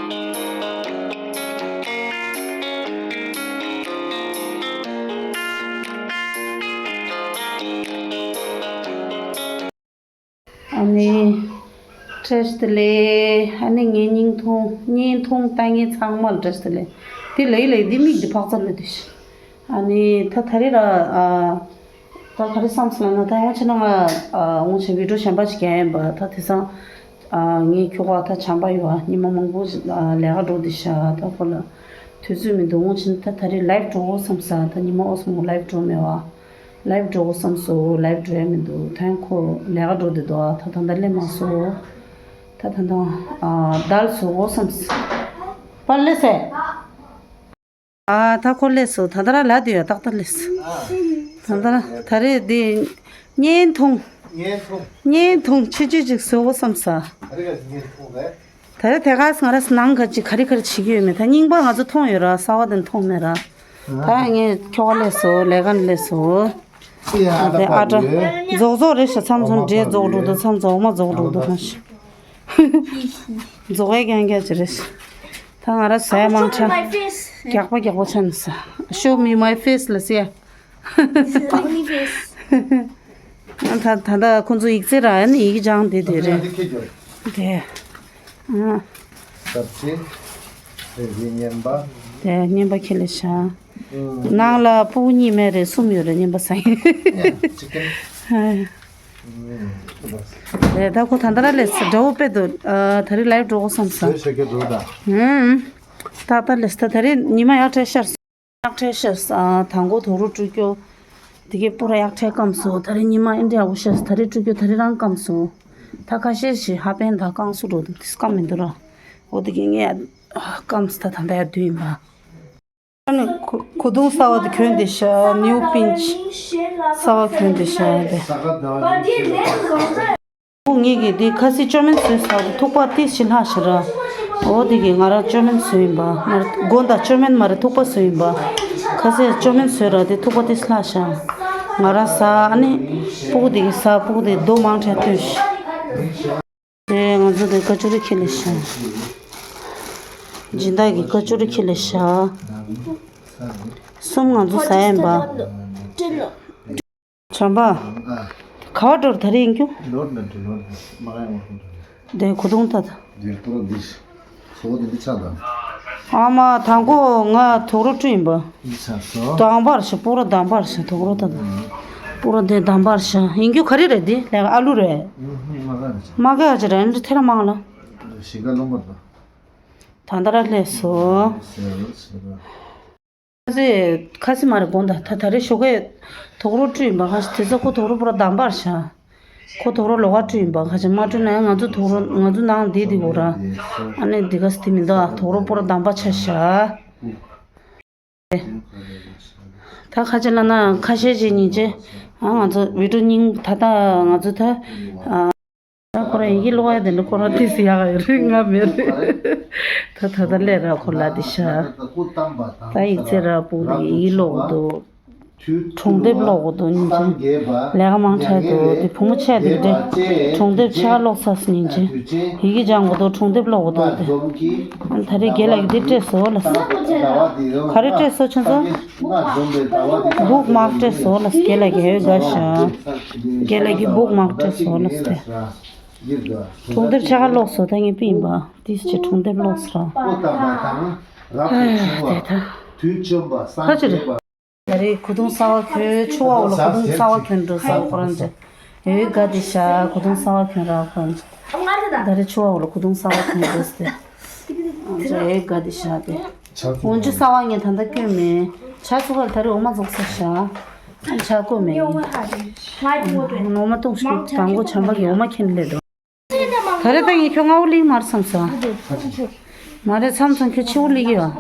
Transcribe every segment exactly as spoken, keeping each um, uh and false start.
ཨ་ནི། བཀྲ་ཤིས་བདེ་ལེགས། ཨ་ནི་ངའི་བརྙན་ཐུང་བརྙན་ཐུང་ལྟ་མཁན་ཚང་མ་ལ་བཀྲ་ཤིས་བདེ་ལེགས། འདི་ལེགས་ལེགས་འདི་མིག་འདི་ཕག་ཚ་ལ་འདི་ཤི། ཨ་ནི་ད་ད་རེས་ར་ཨ། ད་ག་རེ་བསམ་སོང་ན་ད་ཡང་ཕྱིན་ན་ང་ཨ་སྔོན་ཆད་བི་ཌིའོ་གཞན་པ་ཞིག་རྒྱག་ཡིན་པ། ད་དེང་སང་ཨ་ངའི་ཁྱོ་ག་ད་བྱམས་པ་ཡོད་ཨ། ཉི་མ་མང་པོ་ཞིག་ཨ་ལས་ཀ་འགྲོ་འདི་ཤ། ད་ཁོ་ལ་དུས་ཚོད་མི་འདུག་སྔོན་ཆད་ད་ད་རེས་ལའེབ་འགྲོ་དགོས་བསམ་ས། ད་ཉི་མ་ཨོ་སོང་ངོ་ལའེབ་འགྲོ་མེད་བ། ལའེབ་འགྲོ་དགོས་བསམ་སོང་། ལའེབ་འགྲོ་ཡ་མི་འདུག་ད་ཡང་ཁོ་ལས་ཀ་འགྲོ་འདི་འདུག་ཨ། ད་ད་ད་སླེབས་མ་སོང་། ད་ད་ད་ཨ་དལ་སོང་དགོས་བསམ་ས། པར་སླེབས་སེ། ཨ་ད་ཁོ་སླེབས་སོང་། ད་ད་ར་ལ་དུ་ཡོད་ཏག་ཏག་སླེབས་སོང་། ད་ད་ར་ད་རེས་འདི་བརྙན་ཐུང་། བརྙན་ཐུང་། བརྙན་ཐུང་ཆུ་ཆུ་ཅིག་བཟོ་དགོས་བསམ་ས། ད་རེས་ཀ་བརྙན་ཐུང་རེད། ད་རེས་དེ་ག་ང་ར་ནང་ག་ཅིག་ག་རེ་ག་རེ་བྱེད་ཀྱི་ཡོད་མེད། ད་རྙིང་པ་ང་ཚོ་མཐོང་ཡོད་ར། གསར་བ་དེ་མཐོང་མེད་ར། ད་ངས་ཁྱོ་ག་སླེབས་སོང་། ལས་ཀ་ནས་སླེབས་སོང་། ཨ་དེ་ཨ་ཏྲ་རྫོགས་རྫོགས་རེད་ཤག་མཚམས་མཚམས་འདྲེ་རྫོགས་འགྲོ་འདུག་མཚམས་མཚམས་འོ་མ་རྫོགས་འགྲོ་འདུག་གང་ཤེས། རྫོགས་ཡས་རྐྱང་རྐྱང་ཅིག་རེད་ཤག་ད་ང་ར་ཟ་ཡ་མང་ཆེ་རྒྱགས་པ་རྒྱགས་པ་ཆགས་ནས་ཟ། Show me my face ལ་ཟེར། Ugly face. ད་ད་ལྟ་ཁོང་ཚོ་ཡིག་ཚད་ར་ཨ་ནི་ཡིག་སྦྱང་བསྡད་དེ་རེད། དེ། ཨ། ཞབས་ཕྱི། དེ་བཞིན་བརྙན་པ། དེ་བརྙན་པ་ཁྱེར་ལས་བཞག་ནང་ལ་སྤུ་གུ་གཉིས་མེད་རེད། གསུམ་ཡོད་རེད་བརྙན་པ་ཟ་ཡིན། ཅི་ཀན། ཨ། དེ་ད་ཁོ་ད་ལྟ་ར་ལས་དགྲ་བོ་དཔེ་འདུག་ཨ། ད་རེས་ལའེབ་འགྲོ་དགོས་བསམ་ས། ད་ད་ལས་ད་ད་རེས་ཉི་མ་ཡག་བྲལ་ཤར། ཡག་བྲལ་ཤག་ཨ། དང་པོ་དུག་རོ་བཀྲུ་རྒྱུ། དེ་གའི་སྤུ་ར་ཡག་བྲལ་སྐམ་སོང་། ད་རེས་ཉི་མ་ཨེ་འདྲ་ཡག་པོ་ཤར་སོང་། ད་རེས་བཀྲུ་རྒྱུ་ད་རེས་རང་སྐམ་སོང་། ད་ཁ་ཤས་ཤིག་ཧ་པན་དང་བཀང་སུ་འགྲོ་འདུག་དེ་སྐམ་མི་འདུག་ར། འོ་དེ་གའི་ངས་སྐམ་སོང་། ད་ད་ལྟ་ཡར་བསྡུས་ཡིན་པ། ཨ་ནི་གོ་གོས་ཐུང་གསར་པ་དེ་གྱོན་བསྡད་ཤག་ནིའུ་པིན་ཆི་གསར་པ་གྱོན་བསྡད་ཤག་དེ། ཨོ་ངེད་ཀྱིས་འདི་ཁ་སི་ཅོ་མིན་བཟོས་ས་རེད། ཐུག་པ་ཏིས་ཞིག་ལྷག་ཤག་ར། ཨོ་འདི་གི་ང་རང་ཅོ་མིན་བཟོས་ཡིན་པ། ང་རང་དགོན་དང་ཅོ་མིན་མ་རེད། ཐུག་པ་བཟོས་ཡིན་པ། ཁ་སི་ཅོ་མིན་བཟོས་ར། འདི་ཐུག་པ་ཏིས་ལྷག་ཤག་ང་རང་ཟ། ཨ་ནི་སྤུ་གུ་འདི་གི་ཟ། སྤུ་གུ་འདི་རྡོ་མང་ཆེ་བཏོན་ཤག་དེ་ང་ཚོ་འདི་ཀ་ཅོ་རི་ཁྱེར་ལས་ཤག་སྦྱིན་བདག་གི་ཀ་ཅོ་རི་ཁྱེར་ལས་ཤག་གསུམ་ང་ཚོ་ཟ་ཡིན་པ། བྱམས་པ། ཨ། ག་བ་འགྲོ་ར་ད་རེས་ཡིན་རྒྱུ། ལོར་ན་འགྲོ་ལོར་ན་མ་ག་ཡང་མ་ཁོང་འགྲོ། དེ་གོ་དུང་ད་ད། འདིར་ཏོ་ར་འདི། སོ་འདི་འདི་ཆ་ད། ཨ་མ་དང་པོ་ང་དུག་རོ་བཀྲུས་ཡིན་པ། འདི་ཆ་སོ། དང་པར་ཤ་སྤུ་ར་དང་པར་ཤ་དུག་རོ་ད་ད། སྤུ་ར་དེ་དང་པར་ཤ་ཡིན་རྒྱུ་ག་རེ་རེད་འདི་ལས་ཀ་ཨ་ལུ་རེད། མ་ག་ཡ་ཅི་རེད་འདི་ཐེ་ར་མང་ལ། ཞིང་ཁ་ལོང་པ་ད། ད་ད་ར་སླེབས་སོ། ཟེར་ཟེར། ཁ་སི་ཁ་སི་མ་རེད་དགོངས་དག་ད་ད་རེས་ཞོགས་ཀས་དུག་རོ་བཀྲུས་ཡིན་པ། ཁ་སི་དེ་ཚོ་ཁོ་དུག་རོ་པོ་ར་དམ་པར་ཤ། ཁོ་དུག་རོ་ལོགས་ཀ་བཀྲུས་ཡིན་པ། ཁ་ཅིག་མ་བཀྲུས་ན་ཡང་ང་ཚོ་དུག་རོ་ང་ཚོ་ནང་འདི་འདི་གོ་ར། ཨ་ནི་འདི་ཁ་སི་དེ་མི་འདུག་ཨ་དུག་རོ་པོ་ར་དམ་པ་ཆ་ཤ། ད་ཁ་ཅིག་ལ་ན་ཁ་ཤས་ཅིག་ཉིན་ཅིག་ཨ་ང་ཚོ་བི་ཌིའོ་རྙིང་ད་ལྟ་ང་ཚོ་ད་ཨ། ད་ཁོ་རང་ཡི་གེ་ཀློག་ཡ་དེ་འདྲ་ཁོ་རང་ཏིས་ཡག་ཡོད་རེད། ང་མེད་རེད། ད་ད་ད་སླེབས་ར་ཁོ་ལ་དེ་ཤ། ད་ཡིག་ཚད་ར་སྤུ་དེ་ཡི་གེ་ཀློག་འདུག་སྒྲུང་དེབ་ཀློག་འདུག་ཉིན་གཅིག་ལས་ཀ་མང་དྲགས་འདུག་དེ་བུ་མོ་ཆེ་དེ་འདྲས་སྒྲུང་དེབ་ཕྱེད་ཀ་ཀློག་ཚར་སོང་ཉིན་གཅིག་ཡི་གེ་སྦྱང་དགོས་འདུག་སྒྲུང་དེབ་ཀློག་དགོས་འདུག་དེ་ད་རེས་རྒན་ལགས་ཀྱིས་དེ་སྤྲད་སོང་ལབ་སོང་། ག་རེ་སྤྲད་སོང་ཁྱོད་ཚོ། བུག་མག་སྤྲད་སོང་ལབ་སོང་། རྒན་ལགས་ཀྱིས་ཧེ་དགའ་ཤག་རྒན་ལགས་ཀྱིས་བུག་མག་སྤྲད་སོང་ལབ་སོང་དེ། སྒྲུང་དེབ་ཕྱེད་ཀ་ཀློག་སོང་། ད་ངས་པིན་པ་ཏིས་ཅིག་སྒྲུང་དེབ་ཀློག་སོང་། ཨ་དེ་ད། ཁ་ཅིག་རེད། ད་རེས་གོས་ཐུང་གསར་པ་གྱོན་ཆུ་བ་འོག་ལ་གོས་ཐུང་གསར་པ་གྱོན་འགྲོ་ས་ཁོ་རང་ཚོ། ཨེ་དགའ་བདེ་ཤག་གོས་ཐུང་གསར་པ་གྱོན་ར་ཁོ་རང་ཚོ། ད་རེས་ཆུ་བ་འོག་ལ་གོས་ཐུང་གསར་པ་གྱོན་འགྲོ་ས་དེ། ཨེ་དགའ་བདེ་ཤག་དེ། འོན་ཅི་གསར་པ་ངས་ད་ལྟ་བསྐྱོན་མེད། ཆ་ཚུགས་ལ་ད་རེས་འོ་མ་རྫོགས་ས་ཤག་ཆ་བསྐོལ་མེད། འོ་མ་བཏུང་ཞིག་དང་པོ་བྱམས་པ་གིས་འོ་མ་ཁྱེར་སླེབས་འདུག་ད་རེས་ད་ངས་ཁྱོད་སྔ་པོ་སླེབས་མ་རེད་བསམ་སོང་། མ་རེད་བསམ་སོང་། ཁྱོད་ཕྱི་པོ་སླེབས་ཀྱི་ཡོད།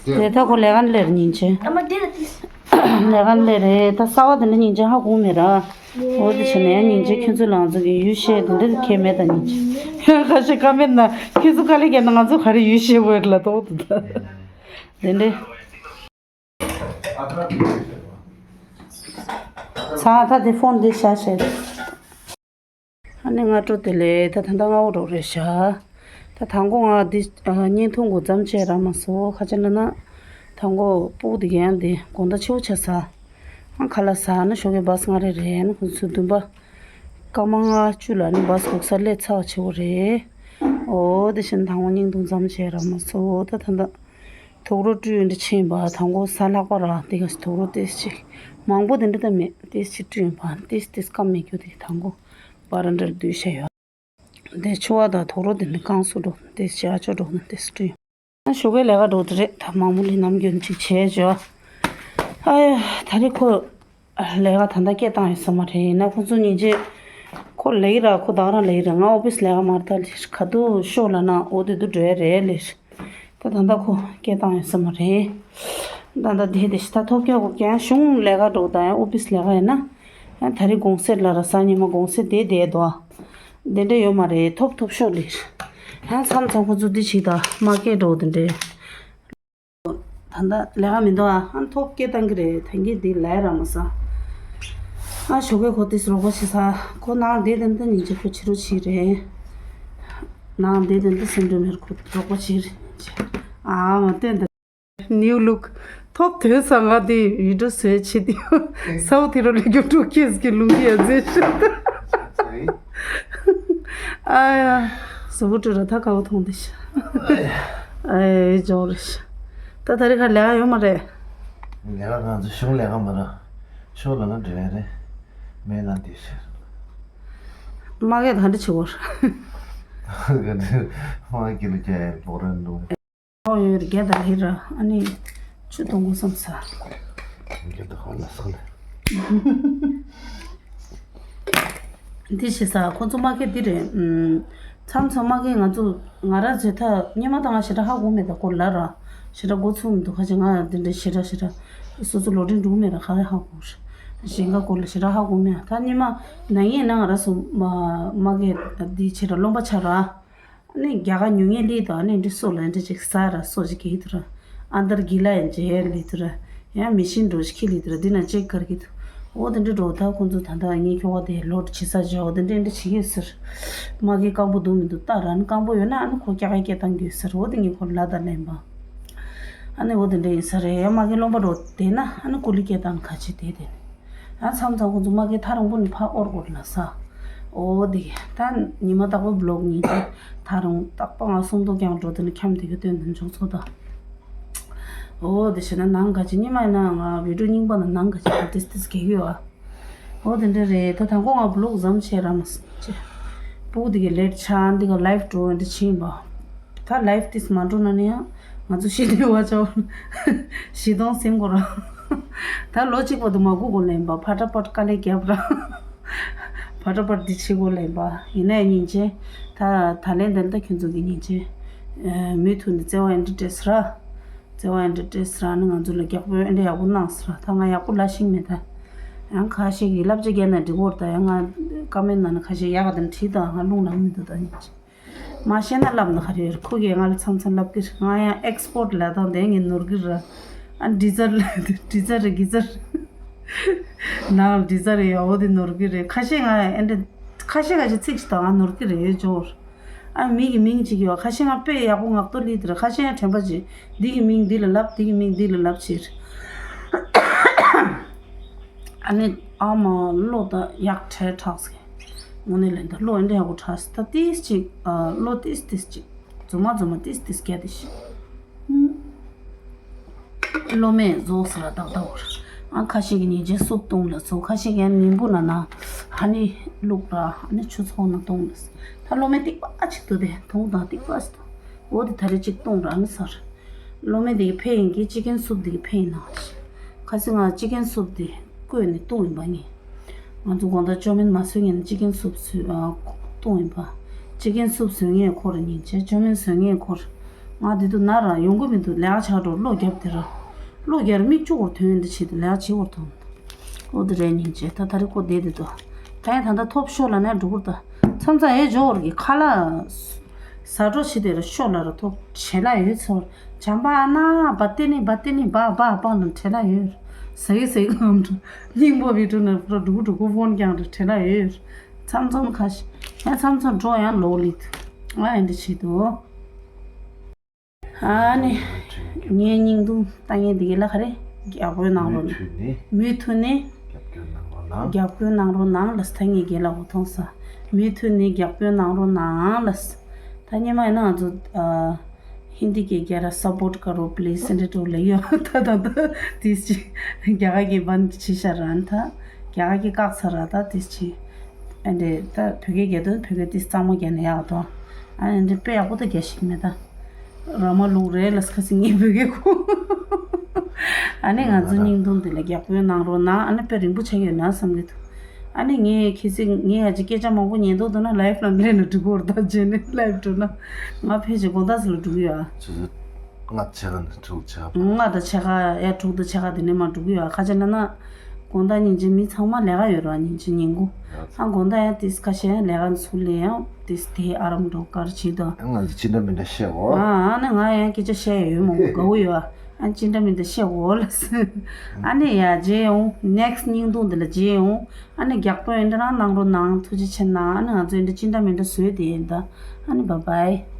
དེ་ད་ཁོ་ལས་ཀ་སླེབས་རེད་ཉིན་བྱེད། ལས་ཀ་སླེབས་རེད། ད་གསར་པ་དེ་འདྲ་ཉིན་བྱེད་ཧ་གོ་མེད་ར། འོ་དེ་བྱས་ནས་ཉིན་བྱེད་ཁྱོད་ཚོ་ལ་ང་ཚོ་གི་ཡུལ་བཤད་དེ་འདྲ་གལ་མེད་ད་ཉིན་བྱེད། ཁ་ཤས་ཀ་མེད་ན་ཁྱོད་ཚོ་དཀའ་ལས་བརྒྱབ་ན་ང་ཚོ་ག་རེ་ཡུལ་བཤད་དགོས་རེད་ལ་ཏོག་ཏུ་ད། དེ་འདྲ། ཚང་ད་དེ་ཕོན་དེ་བཞག་བྱས། ཨ་ནི་སྔ་དྲོ་དེ་ལས་ད་ད་ལྟ་སྔ་པོ་རོགས་རེད་ཤག་ད་དང་པོ་ང་འདི་ཨ་བརྙན་ཐུང་གོ་མཚམས་བཅད་རག་མ་སོང་། ཁ་ཅིག་ལ་ན་དང་པོ་སྤུ་གུ་དེ་ག་ཡང་དེ་དགོང་དག་ཕྱི་པོ་ཆ་ཟ། ཨ་ཁ་ལག་ཟ་ན་ཞོགས་ཀས་བཱས་ལྔ་རེ་རེད། ཨ་ནི་ཁོ་ཚོ་བདུན་པ་སྐར་མ་ལྔ་བཅུ་ལ་ནི་བཱས་སྒུག་ས་སླེབས་ཚར་བ་བྱེད་དགོས་རེད། འོ་དེ་བཞིན་དང་པོ་བརྙན་ཐུང་མཚམས་བཅད་རག་མ་སོང་། ད་ད་ད་དུག་རོ་བཀྲུས་འདི་ཕྱིན་པ། དང་པོ་གཟའ་ལྷག་པ་ར་དེ་ག་དུག་རོ་ཏེས་ཅིག་མང་པོ་དེ་འདྲ་ད་མེད། ཏེས་ཅིག་བཀྲུས་པ་ཏེས་ཏེས་སྐམ་མེད་རྒྱུ་དེ་དང་པོ་བར་འདྲ་བསྡུས་བྱས་ཡོད། འདི་ཕྱུ་པ་དང་དུག་རོ་དེ་ནི་བཀང་སུ་འགྲོ་ཏེས་ཅིག་ཨ་ཅོ་འགྲོ་ན་ཏེས་བཀྲུས། ཨ་ཞོགས་ཀས་ལས་ཀ་འགྲོ་དེ་རེད། ད་མང་པོ་ལས་ནམ་རྒྱུན་ཅིག་བྱས་བྱོས། ཨ་ཡ་ད་རེས་ཁོ་ལས་ཀ་ད་ལྟ་སྐད་བཏང་ཡོད་ས་མ་རེད། ཡིན་ན་ཁོ་ཚོ་ཉིན་བྱེད་ཁོ་ལས་ཀྱི་ར། ཁོ་ད་ག་རང་ལས་ཀྱི་ར། ང་ཨོ་ཕིས་ལས་ཀ་མ་རེད། ད་ལས་ག་དུ་ཤོག་ལ་ན་འོ་དེ་དུ་འགྲོ་ཡ་རེད་ལས། ད་ད་ལྟ་ཁོ་སྐད་བཏང་ཡོད་ས་མ་རེད། ད་ད་དེ་དེ་ཤི་ད་ཐོབ་སྐྱ་གོ་ཀྱང་གཞུང་ལས་ཀ་འགྲོ་ད་ཡང་ཨོ་ཕིས་ལས་ཀ་ཡིན་ན། ཡང་ད་རེས་དགོང་ཟས་ལ་ར་ས་ཉི་མ་དགོང་ཟས་དེ་བསྡད་དོ། དེ་འདྲ་ཡོད་མ་རེད། ཐོབ་ཐོབ་ཤོག་ལས། ཡང་མཚམས་མཚམས་ཁོ་ཚོ་འདི་ཞིག་ད་མ་སྐད་འགྲོ་དེ་འདྲས། ད་ལྟ་ལས་ཀ་མི་འདུག་ཨ། ཨ་ཐོབ་སྐད་བཏང་གི་རེད། ཐང་གི་འདི་ལས་ར་མ་ས། ཨ་ཞོགས་ཀས་ཁོ་དེས་རོགས་པ་བྱེད་ས། ཁོ་ནང་བསྡད་དེ་འདི་ཉིན་གཅིག་ཁོ་ཕྱི་རུ་ཕྱིན་རེད། ནང་བསྡད་དེ་འདི་སེམས་འགྲོ་མེར་ཁོ་རོགས་པ་བྱེད་རེད། ཨ་མ་བསྟན་ད། ནིའུ་ལུག་ཐོབ་དོན་ས་ང་དེ་ཡུལ་འགྲོ་བཟོས་ཆེ་དེ་སའུ་ཐི་རོ་ལི་རྒྱབ་ཕྲུག་ཁྱེད་ཀྱི་ལུང་གི་ཡ་མཛེས་ཤོད། ཨ་ཡ། གཟུགས་པོ་བཀྲུས་ར་ད་དགའ་བོ་མཐོང་དེ་ཤ། ཨ་ཡ་ཡོད་ཅོག་རེ་ཤ། ད་ད་རེས་ཁ་ལས་ཀ་ཡོད་མ་རེད། ལས་ཀ་ང་ཚོ་གཞུང་ལས་ཀ་མ་ར། ཤོག་ལ་ན་འབྲེལ་བ་རེད། མེད་ན་འདི་ཤ། མ་གས་ད་འདི་ཆེ་བོར། ག་འདི་མ་གི་ལ་རྒྱ་ཡར་བོག་ར་འདུག་ཨོ་ཡོད་རྒྱ་ད་ལི་ར། ཨ་ནི་ཆུ་གཏོང་དགོས་བསམ་ས། རྒྱ་ད་ཧ་ལ་ས་ལ། འདི་ཞེ་ས་ཁོ་ཚོ་མ་གི་འདི་རེད། ཨུམ། མཚམས་མཚམས་མ་གི་ང་ཚོ་ང་ར་ཚོའི་ཐ་སྙེ་མ་ད་ང་ཞེ་དྲག་ཧ་གོ་མེད། ད་ཁོ་ལ་ར་ཞེ་དྲག་གོ་ཚུགས་མི་འདུག་ཁ་ཅིག་ང་འདི་འདྲ་ཞེ་དྲག་ཞེ་དྲག་སོ་སོ་ལོ་ཏྲེན་འགྲོ་མེད་ར། ཁ་ཧ་གོ་ར་ཞེ་འགའ་གོ་ལ་ཞེ་དྲག་ཧ་གོ་མེད། ད་སྙེ་མ་ན་ངས་ན་ང་ར་སོ་མ་མ་གི་འདི་ཆེ་ར་རློན་པ་ཆ་ར། ནི་རྒྱ་གར་ཉུང་ངེས་ལི་དང་ནི་འདི་སོགས་ལ་འདི་ཅིག་ས་ར་སོ་ཅིག་གི་ཐུ་ར། ཨ་འདར་གི་ལ་ཡན་ཇེ་ལི་ཐུ་ར། ཡང་མི་ཤིན་འགྲོ་ཞིག་ཁི་ལི་ཐུ་ར། འདི་ན་ཅེག་གར་གི་ཐུ། འོ་དེ་འདྲ་འགྲོ་ད་ཁོང་ཚོ་ད་ད་ངའི་ཁྱོ་ག་དེ་ལོ་ཆི་ས་ཇོ་འོ་དེ་འདྲ་འདྲ་ཞིག་ཡོད་ཟེར། མ་གི་རྐང་པོ་འདུག་མི་འདུག་ལྟ་ར། ནི་རྐང་པོ་ཡོད་ན་ཨ་ནི་ཁོ་སྐྱ་ཀ་སྐྱེ་བཏང་གི་ཡོད་ཟེར། འོ་དེ་ངས་ཁོ་ལ་ད་ལེན་པ། ཨ་ནི་འོ་དེ་འདྲ་ཡིན་ས་རེད། ཡང་མ་གི་རློན་པ་འགྲོ་དེ་ན་ཨ་ནི་ཀུ་ལི་སྐྱེ་བཏང་ཁ་ཆེ་དེ་དེ་ནི། ཡང་མཚམས་མཚམས་ཁོང་ཚོ་མ་གི་ཐག་རིང་པོ་ནས་ཕར་དབོར་དགོས་ལ་ས། འོ་དེ་ད་ཉི་མ་རྟག་པར་བི་ལོག་ཉིན་གྱི་ཐག་རིང་རྟག་པར་ང་སུམ་མདོ་རྐྱང་འགྲོ་དེ་ནི་འཁྱམས་དེ་གི་སྟོན་དུ་འཇོག་ཚོ་ད། འོ་དེ་བྱས་ན་ནང་ག་ཅི་ཉི་མ་ཡིན་ན་ང་བི་ཌིའོ་རྙིང་པ་ན་ནང་ག་ཅི་ད་ཏིས་ཏིས་གེ་གི་ཡོད་ཨ། འོ་དེ་འདྲ་རེད། ད་དང་པོ་ང་བི་ལོག་ཟམ་བྱས་ར་མ་ཟེར། སྤུ་གུ་དེ་གི་ལེ་ཊི་ཆགས་འདི་ག་ལའིབ་འགྲོ་འདི་ཕྱིན་པ། ད་ལའིབ་ཏིས་མ་འགྲོ་ན་ནི་ཡང་ང་ཚོ་ཤི་ནས་བ་ཆོག་ཤི་སྟོང་སེམས་གོ་ར། ད་ལོ་གཅིག་པོ་དུ་མ་སྒུག་གོ་ལེན་པ། ཕ་ཏྲ་པ་ཏྲ་དཀའ་ལས་རྒྱབ་ར། ཕ་ཏྲ་པ་ཏྲ་འདི་བྱེད་གོ་ལེན་པ། ཡིན་ན་ཡང་སྙིང་རྗེ། ད་ད་ལན་འདི་ད་ཁྱོད་ཚོ་གི་སྙིང་རྗེ། མུ་མཐུད་ནས་བརྩེ་བ་ཡིན་འདྲ་སྤྲད་ས་ར། བརྩེ་བ་ཡིན་འདྲ་སྤྲད་ས་ར་ནི་ང་ཚོ་ལ་རྒྱག་པོ་ཡིན་འདྲ་ཡག་པོ་གནང་ས་ར། ད་ང་ཡག་པོ་ལ་ཤིང་མེད་ད། ཡང་ཁ་ཤས་ཀྱིས་བསླབ་བྱ་རྒྱག་ན་འགྲིག་གོ་ར། ད་ཡང་ང་ཀ་མེན་ནང་ན་ཁ་ཤས་ཡག་ག་དང་བྲིས་དང་ང་རླུང་ལངས་མི་འདུག་ད་སྙིང་རྗེ། མ་ཤེས་ན་ལབ་ན་ག་རེ་ཡོད། ཁོ་གིས་ང་ལ་མཚམས་མཚམས་ལབ་ཀྱི་རེད། ང་ཡང་ཨེག་སི་པོར་ཊི་ལབ་སྟངས་དེ་ངས་ནོར་གྱི་རེད། ཨ་ཌི་ཛར་ལ་ཌི་ཛར་རེད་གི་ཛར། ནང་ཌི་ཛར་རེད་ཡ། འོ་དེ་ནོར་གྱི་རེད། ཁ་ཤས་ང་ཨེ་འདྲ་ཁ་ཤས་ཁ་ཤས་ཚིག་ཅིག་དང་ང་ནོར་གྱི་རེད་ཡོད་ཅོར། ཨ་མི་གི་མིང་ཅིག་ཡོད། ཁ་ཤས་ང་དཔེ་ཡག་པོ་ངག་ཐོག་ལི་དེ་རེད། ཁ་ཤས་ཡང་དྲན་པ་ཅིག་འདི་གི་མིང་འདི་ལ་ལབ། འདི་གི་མིང་འདི་ལ་ལབ་ཕྱིར། ཨ་ནི་ཨ་མ་བློ་ད་ཡག་བྲལ་དྲགས་ཟེར། དངོས་གནས་ལན་ད་བློ་ཨེ་འདྲ་ཡག་པོ་དྲགས་ཟེར། ད་ཏིས་ཅིག་ཨ་བློ་ཏིས་ཏིས་ཅིག་རྫུན་མ་རྫུན་མ་ཏིས་ཏིས་སྐྱེ་དེ་ཤི། བློ་མེད་བཟོ་ཟེར་ལ་ཏག་ཏག་བར། ཨ་ཁ་ཤས་ཀྱི་ཉིན་བྱེད་སུབ་བཏུང་ལ་སོ། ཁ་ཤས་ཀྱི་ཉིན་བུ་ན་ན་ཧ་ནི་བླུགས་ར་ཧ་ནི་ཆུ་ཚོགས་ན་བཏུང་ལ་སོ། ད་བློ་མེད་ཏིག་པ་ཅིག་ཏུ་དེ་དུང་དང་ཏིག་པ་ཞིག་ཏུ་འོ་དེ་ད་རེ་ཅིག་བཏུང་ར་ནི་ཟེར། བློ་མེད་དེ་གི་ཕེ་ཡིན་གི་ཅི་ཀན་སུབ་དེ་གི་ཕེ་ཡིན་ན། ཁ་སང་ང་ཅི་ཀན་སུབ་དེ་བསྐོལ་ནས་བཏུང་ཡིན་པ་ངས། ང་ཚོ་དགོང་དག་ཅོ་མིན་མ་བཟོས་ངས་ནི་ཅི་ཀན་སུབ་བཟོས་ཨ་བཏུང་ཡིན་པ། ཅི་ཀན་སུབ་བཟོས་ངས་ཁོ་ར་ཉིན་བྱས། ཅོ་མིན་བཟོས་ངས་ཁོ་ར། ང་དེ་དུ་ན་ར་ཡོང་གི་མི་འདུག་ལས་ཀ་བྱ་འགྲོ་བློ་རྒྱབ་དེ་ར། བློ་རྒྱབ་མིག་ཆུ་བོར་ཐོན་འདི་བྱེད་དུ་ལས་ཀ་བྱེད་བོར་ཐོན། འོ་དེ་རེད་ཉིན་བྱས། ད་ད་རེ་ཁོ་བསྡད་དེ་དོ། ད་ཡང་ད་ལྟ་ཐོབ་ཤོར་ལ་ནས་འགྲོ་གི་རེད་ད། མཚམས་མཚམས་ཨེ་འཇོག་ར་གི་ཁ་ལག་ཟ་འགྲོ་བྱེད་དེ་ར་ཤོར་ལ་ར་ཐོབ་བྱེད་ལ་ཡོད་ཚོར། བྱམས་པ་ཨ་ན་བ་ཏི་ནི་བ་ཏི་ནི་བ་བ་བ་ལ་བྲེལ་ལ་ཡོད། ཟ་གི་ཟ་གི་ངམ་འགྲོ་སྙིང་པོ་བི་ཀྲུ་ནར་ཕུ་ར་འགྲུ་གུ་འགྲུ་གུ་ཕོན་ཀྱང་ར་བྲེལ་ལ་ཡོད། མཚམས་མཚམས་ཁ་ཤས་ཡང་མཚམས་མཚམས་འགྲོ་ཡང་ལོག་ལི་ཐུ། ང་ཨེ་འདྲ་བྱེད་དོ། ཨ་ནི། ངའི་བརྙན་ཐུང་ལྟ་མཁན་འདི་ག་ལ་ག་རེ། རྒྱབ་སྐྱོར་གནང་རོགས། མུ་མཐུད་ནས། མུ་མཐུད་ནས། རྒྱབ་སྐྱོར་གནང་རོགས་གནང་། རྒྱབ་སྐྱོར་གནང་རོགས་གནང་ལགས། ད་ངས་རྒན་ལགས་འོ་མཐོང་ས། མུ་མཐུད་ནས་རྒྱབ་སྐྱོར་གནང་རོགས་གནང་ལགས། ད་སྔོན་མ་ཡིན་ན་ང་ཚོ་ཨ། ཧིན་དི་གི་རྒྱ་ར་སབ་པོར་ཊི་ཀ་རོ་པི་ལི་སི་ཟེར་འདྲ་འདྲ་ལབ་ཡོད། ད་ད་ད་དེ་ཅི་རྒྱ་གར་གྱི་བན་བྱས་ཤག་ར་ད། རྒྱ་གར་གྱི་བཀག་ཚར་ར་ད་དེ་ཅི། ཨ་འདྲེ་ད་བོད་སྐད་རྒྱག་དུས་བོད་སྐད་དེ་གཙང་མ་རྒྱག་ན་ཡག་འདུག་ཨ་འདྲེ་དཔེ་ཡག་པོ་ད་རྒྱག་ཤེས་ཀྱི་མེད་ད། ར་མ་ལུག་རེད་ལ་ཁ་སང་ངས་བོད་སྐད་གོ། ཨ་ནི་ང་ཚོ་བརྙན་ཐུང་འདི་ལ་རྒྱབ་སྐྱོར་གནང་རོགས་གནང་། ཨ་ནི་དཔེ་རིང་པོ་ཆགས་ཡོད་ན་བསམ་གྱི་འདུག་ཨ་ནི་ངས་ཁྱེད་ཚོས་ངས་ཡ་ཅིག་སྐད་ཆ་མང་པོ་ཉན་འདུག་འདུག་ན་ལའེབ་ལ་སླེབས་ན་འགྲིག་གི་རེད། ད་རྗེས་ནས་ལའེབ་འགྲོ་ན་ང་ཕལ་ཆེར་དགོང་དག་ཙམ་ལ་འགྲོ་གི་ཡོད། ཨ་ཆུ་ཚོད་ལྔ་ཕྱེད་ཀ་ནས་དྲུག་ཕྱེད་ཀ་བར། ལྔ་དང་ཕྱེད་ཀ་ཡ་དྲུག་དང་ཕྱེད་ཀ་དེ་ནས་མར་འགྲོ་གི་ཡོད། ཨ་ཁ་ཆེ་ན་ན་དགོང་དག་ཉིན་གཅིག་མི་ཚང་མ་ལས་ཀ་ཡོད་རེད། ཉིན་གཅིག་ཉིན་གུང་ཨ་དགོང་དག་ཡང་ཏིས་ཁ་ཤས་ལས་ཀ་ཚུར་ལས་ཡང་ཏིས་དེ་ཨ་རམ་འགྲོ་གར་བྱེད་དོ། ང་ཚོ་ཅི་འདྲ་མི་འདྲ་བཤད་འོ། ཨ་ཨ་ནི་ང་ཡང་སྐད་ཆ་བཤད་ཡ་ཡོད་མང་པོ་དགའ་བོ་ཡོད། ཨ་ཅི་འདྲ་མི་འདྲ་བཤད་འོ་ལ་ཟེར། ཨ་ནི་ཡ་མཇལ་ཡོང་། ནེག་སི་ཊི་བརྙན་ཐུང་འདི་ལ་མཇལ་ཡོང་། ཨ་ནི་རྒྱབ་སྐྱོར་ཡིན་འདྲ་རང་གནང་རོགས་གནང་། ཐུགས་རྗེ་ཆེ་གནང་། ཨ་ནི་ང་ཚོ་ཡིན་འདྲ་ཅི་འདྲ་མི་འདྲ་བཟོས་དེ་ཡིན་ད། ཨ་ནི་བཱའི་བཱའི།